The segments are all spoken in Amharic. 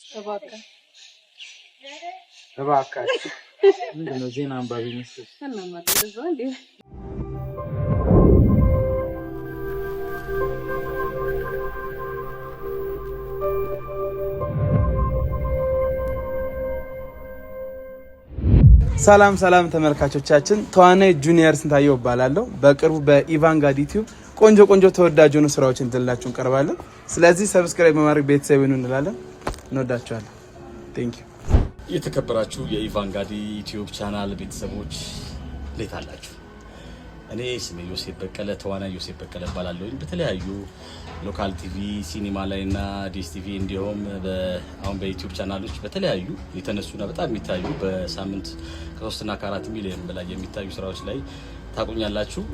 እባክህ። እባካችሁ። ምንድን ነው ዜና አንባቢ መስሎሽ? እንደዛ እንዴ? ሰላም ሰላም ተመልካቾቻችን፣ ተዋናይ ጁኒየር ስንታየው እባላለሁ። በቅርቡ በኢቫንጋድ ዩቲዩብ ቆንጆ ቆንጆ ተወዳጅ የሆኑ ስራዎችን ይዘንላችሁ እንቀርባለን። ስለዚህ subscribe በማድረግ ቤተሰብ ይሁኑ እንላለን። እንወዳችኋለን። Thank you። የተከበራችሁ የኢቫንጋዲ ዩቲዩብ ቻናል ቤተሰቦች፣ እንዴት አላችሁ? እኔ ስሜ ዮሴፍ በቀለ፣ ተዋናይ ዮሴፍ በቀለ እባላለሁኝ። በተለያዩ local TV፣ ሲኒማ ላይ እና ዲኤስቲቪ እንዲሁም አሁን በዩቲዩብ ቻናሎች በተለያዩ የተነሱና በጣም የሚታዩ፣ በሳምንት ከ3ና ከ4 ሚሊዮን በላይ የሚታዩ ስራዎች ላይ ታቁኛላችሁ።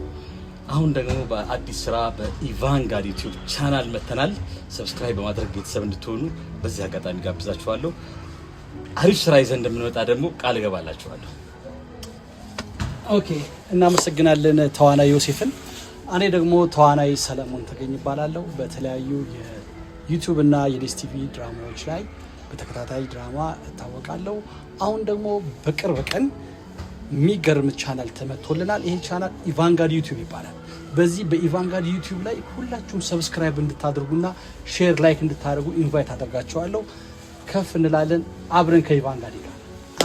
አሁን ደግሞ በአዲስ ስራ በኢቫንጋድ ዩቲዩብ ቻናል መተናል። Subscribe በማድረግ ቤተሰብ እንድትሆኑ በዚህ አጋጣሚ ጋብዛችኋለሁ። አሪፍ ስራ ይዘን እንደምንመጣ ደግሞ ቃል እገባላችኋለሁ። Okay፣ እናመሰግናለን ተዋናይ ዮሴፍን። እኔ ደግሞ ተዋናይ ሰለሞን ተገኝ እባላለሁ። በተለያዩ የዩቲዩብ እና የዲኤስቲቪ ድራማዎች ላይ በተከታታይ ድራማ እታወቃለሁ። አሁን ደግሞ በቅርብ ቀን የሚገርም ቻናል ተመቶልናል። ይሄ ቻናል ኢቫንጋድ ዩቲዩብ ይባላል። በዚህ በኢቫንጋድ ዩቲዩብ ላይ ሁላችሁም subscribe እንድታደርጉና share፣ like እንድታደርጉ invite አደርጋችኋለሁ። ከፍ እንላለን አብረን ከኢቫንጋዲ ጋር።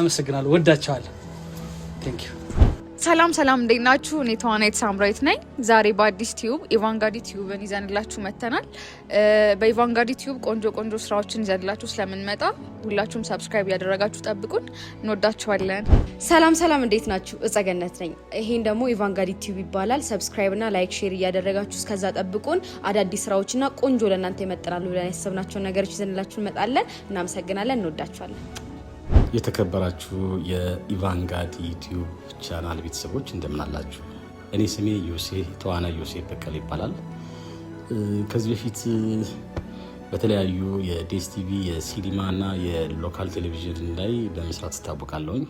አመሰግናለሁ። ወዳችኋለሁ። Thank you። ሰላም ሰላም፣ እንዴት ናችሁ? እኔ ተዋናይት ሳምራዊት ነኝ። ዛሬ በአዲስ ቲዩብ ኢቫንጋዲ ቲዩብን ይዘንላችሁ መጥተናል። በኢቫንጋዲ ቲዩብ ቆንጆ ቆንጆ ስራዎችን ይዘንላችሁ ስለምንመጣ ሁላችሁም subscribe እያደረጋችሁ ጠብቁን። እንወዳችኋለን። ሰላም ሰላም፣ እንዴት ናችሁ? እጸገነት ነኝ። ይሄን ደግሞ ኢቫንጋዲ ቲዩብ ይባላል። Subscribe እና like፣ share እያደረጋችሁ እስከዛ ጠብቁን። አዳዲስ ስራዎችና ቆንጆ ለእናንተ ይመጥናሉ ብለን ያሰብናቸውን ነገሮች ይዘንላችሁ እንመጣለን። እናመሰግናለን። እንወዳችኋለን። የተከበራችሁ የኢቫንጋድ ዩቲዩብ ቻናል ቤተሰቦች፣ እንደምን አላችሁ? እኔ ስሜ ተዋናይ ዮሴፍ በቀለ ይባላል። ከዚህ በፊት በተለያዩ የዲኤስቲቪ፣ የሲኒማ እና የ local ቴሌቪዥን ላይ በመስራት እታወቃለሁኝ።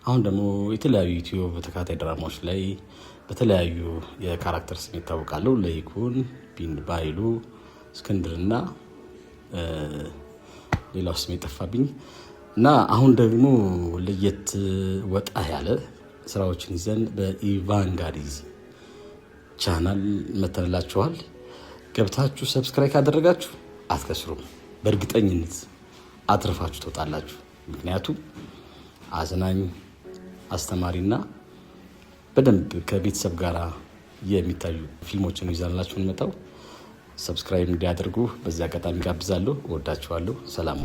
አሁን ደግሞ የተለያዩ ዩቲዩብ ተከታታይ ድራማዎች ላይ በተለያዩ የ character ስም ይታወቃለሁ። ለይኩን፣ ቢን ባይሉ፣ እስክንድርና ሌላው ስም የጠፋብኝ እና አሁን ደግሞ ለየት ወጣ ያለ ስራዎችን ይዘን በኢቫንጋዲዝ ቻናል መተንላችኋል። ገብታችሁ subscribe ካደረጋችሁ አትከስሩም። በእርግጠኝነት አትርፋችሁ ትወጣላችሁ። ምክንያቱም አዝናኝ፣ አስተማሪና በደንብ ከቤተሰብ ጋር የሚታዩ ፊልሞችን ይዘንላችሁ እንመጣው። Subscribe እንዲያደርጉ በዚህ አጋጣሚ ጋብዛለሁ። እወዳችኋለሁ። ሰላም።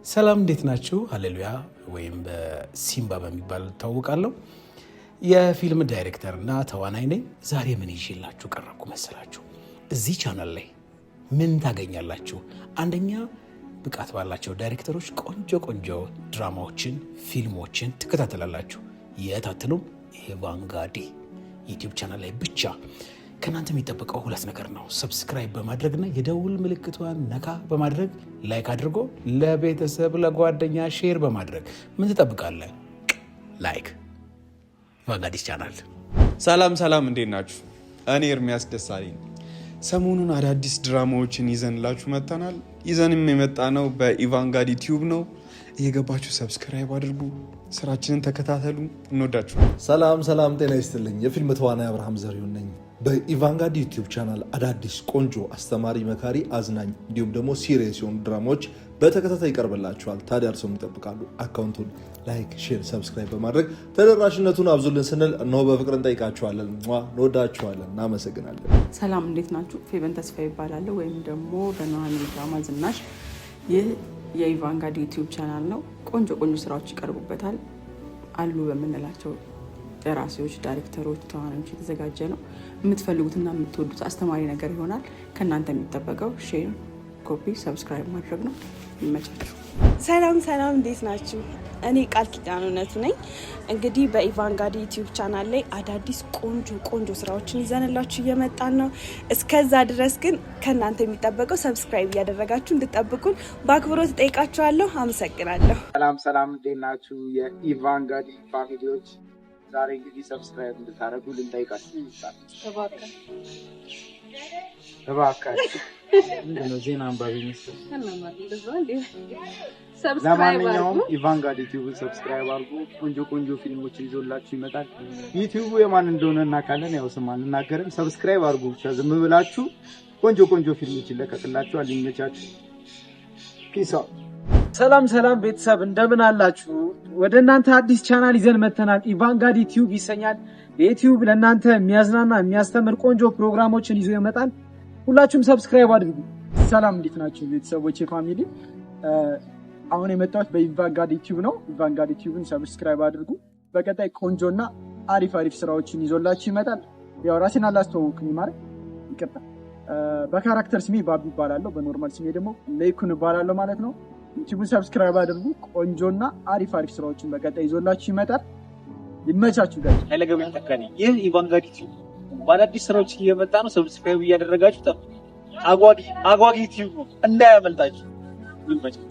ሰላም፣ እንዴት ናችሁ? ሀሌሉያ ወይም በሲምባ በሚባል እታወቃለሁ። የፊልም ዳይሬክተር እና ተዋናይ ነኝ። ዛሬ ምን ይዤላችሁ ቀረብኩ መሰላችሁ? እዚህ ቻናል ላይ ምን ታገኛላችሁ? አንደኛ ብቃት ባላቸው ዳይሬክተሮች ቆንጆ ቆንጆ ድራማዎችን፣ ፊልሞችን ትከታተላላችሁ። የት አትሉም? ኢቫንጋዲ ዩቲዩብ ቻናል ላይ ብቻ። ከእናንተ የሚጠበቀው ሁለት ነገር ነው። Subscribe በማድረግና የደውል ምልክቷን ነካ በማድረግ፣ like አድርጎ ለቤተሰብ ለጓደኛ share በማድረግ። ምን ትጠብቃለህ? Like ኢቫንጋዲስ ቻናል። ሰላም ሰላም፣ እንዴት ናችሁ? እኔ ኤርሚያስ ደሳለኝ ነኝ። ሰሞኑን አዳዲስ ድራማዎችን ይዘንላችሁ መጥተናል። ይዘንም የመጣነው በኢቫንጋዲ ቲዩብ ነው። እየገባችሁ subscribe አድርጉ፣ ስራችንን ተከታተሉ። እንወዳችኋለን። ሰላም ሰላም፣ ጤና ይስጥልኝ። የፊልም ተዋናይ አብርሃም ዘሪሁን ነኝ። በኢቫንጋዲ ዩቲዩብ ቻናል አዳዲስ ቆንጆ፣ አስተማሪ፣ መካሪ፣ አዝናኝ እንዲሁም ደግሞ serious የሆኑ ድራማዎች በተከታታይ ይቀርብላችኋል። ታዲያ እርስዎ ይጠብቃሉ። Account ኡን like፣ share፣ subscribe በማድረግ ተደራሽነቱን አብዙልን ስንል እነሆ በፍቅር እንጠይቃችኋለን። እንወዳችኋለን። እናመሰግናለን። ሰላም፣ እንዴት ናችሁ? ፌቨን ተስፋ ይባላለሁ ወይም ደግሞ በኑሐሚን ድራማ ዝናሽ። ይህ የኢቫንጋዲ ዩቲዩብ ቻናል ነው። ቆንጆ ቆንጆ ስራዎች ይቀርቡበታል። አሉ በምንላቸው ደራሲዎች፣ ዳይሬክተሮች፣ ተዋናዮች የተዘጋጀ ነው። የምትፈልጉትና የምትወዱት አስተማሪ ነገር ይሆናል። ከእናንተ የሚጠበቀው share፣ copy፣ subscribe ማድረግ ነው። ይመቻችሁ። ሰላም ሰላም፣ እንዴት ናችሁ? እኔ ቃል ኪዳን እውነቱ ነኝ። እንግዲህ በኢቫንጋዲ ዩቲዩብ ቻናል ላይ አዳዲስ ቆንጆ ቆንጆ ስራዎችን ይዘንላችሁ እየመጣን ነው። እስከዛ ድረስ ግን ከእናንተ የሚጠበቀው subscribe እያደረጋችሁ እንድጠብቁን በአክብሮት እጠይቃችኋለሁ። አመሰግናለሁ። ሰላም ሰላም፣ እንዴት ናችሁ የኢቫንጋዲ family ዎች? ዛሬ እንግዲህ subscribe እንድታደርጉ ልንጠይቃችሁ ይመጣል። እባካችሁ። ምንድን ነው ዜና አንባቢ መስሎሽ? Subscribe ለማንኛውም አድርጉ። ኢቫንጋድ ዩቲዩብን subscribe አድርጉ። ቆንጆ ቆንጆ ፊልሞች ይዞላችሁ ይመጣል። ዩቲዩቡ የማን እንደሆነ እናውቃለን። ያው ስም አንናገርም። Subscribe አድርጉ ብቻ ዝም ብላችሁ ቆንጆ ቆንጆ ፊልሞች ይለቀቅላችኋል። ይመቻችሁ። Peace out። ሰላም ሰላም ቤተሰብ፣ እንደምን አላችሁ? ወደ እናንተ አዲስ ቻናል ይዘን መተናል። ኢቫንጋድ ዩቲዩብ ይሰኛል። የዩቲዩብ ለእናንተ የሚያዝናና፣ የሚያስተምር ቆንጆ ፕሮግራሞችን ይዞ ይመጣል። ሁላችሁም subscribe አድርጉ። ሰላም፣ እንዴት ናችሁ ቤተሰቦች family? አሁን የመጣሁት በኢቫንጋድ ዩቲዩብ ነው። ኢቫንጋድ ዩቲዩብን subscribe አድርጉ። በቀጣይ ቆንጆና አሪፍ አሪፍ ስራዎችን ይዞላችሁ ይመጣል። ያው ራሴን አላስተዋወቅኩም ማለት ይቅርታ። በ character ስሜ ባቢ እባላለሁ። በ normal ስሜ ደግሞ ሌኩን እባላለሁ ማለት ነው። ዩቲዩብን subscribe አድርጉ። ቆንጆና አሪፍ አሪፍ ስራዎችን በቀጣይ ይዞላችሁ ይመጣል። ይመቻችሁ guys። ኃይለ ገብርኤል ተካኒ። ይህ ኢቫንጋድ ዩቲዩብ በአዳዲስ ስራዎች እየመጣ ነው። Subscribe እያደረጋችሁ ጠብቁ። አጓጊ አጓጊ ዩቲዩብ ነው፣ እንዳያመልጣችሁ። ይመቻችሁ።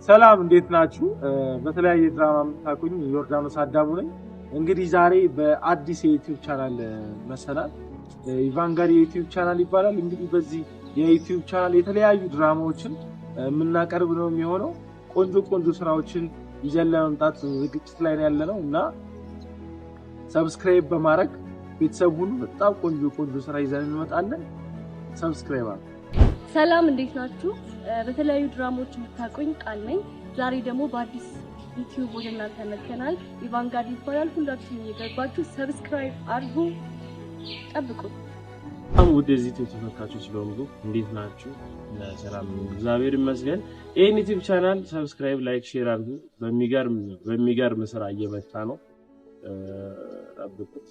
ሰላም፣ እንዴት ናችሁ? በተለያየ ድራማ የምታውቁኝ ዮርዳኖስ አዳሙ ነኝ። እንግዲህ ዛሬ በአዲስ የዩቲዩብ ቻናል መሰናል። ኢቫንጋድ የዩቲዩብ ቻናል ይባላል። እንግዲህ በዚህ የዩቲዩብ ቻናል የተለያዩ ድራማዎችን የምናቀርብ ነው የሚሆነው። ቆንጆ ቆንጆ ስራዎችን ይዘን ለመምጣት ዝግጅት ላይ ነው ያለነው እና subscribe በማድረግ ቤተሰብ ሁኑ። በጣም ቆንጆ ቆንጆ ስራ ይዘን እንመጣለን። Subscribe አድርጉ። ሰላም፣ እንዴት ናችሁ? በተለያዩ ድራማዎች የምታውቁኝ ቃል ነኝ። ዛሬ ደግሞ በአዲስ ዩቲዩብ ወደ እናንተ መጥተናል። ኢቫንጋድ ይባላል። ሁላችሁም እየገባችሁ subscribe አድርጉ፣ ጠብቁ። በጣም ውድ የዚህ ዩቲዩብ ተመልካቾች በሙሉ እንዴት ናችሁ? ሰላም፣ እግዚአብሔር ይመስገን። ይህን ዩቲዩብ channel subscribe፣ like፣ share አድርጉ። በሚገርም በሚገርም ስራ እየመጣ ነው። ጠብቁት።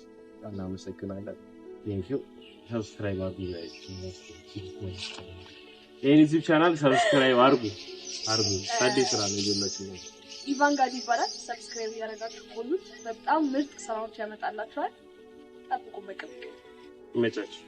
እናመሰግናለን። Thank you። Subscribe አድርጉ። ይህን ዩቲዩብ channel subscribe አድርጉ አድርጉ። አዲስ ስራ ነው ይዤላችሁ ነው። ኢቫንጋድ ይባላል። Subscribe እያደረጋችሁ ቆዩት። በጣም ምርጥ ስራዎች ያመጣላችኋል። ጠብቁ በቅርብ። ይመቻችሁ።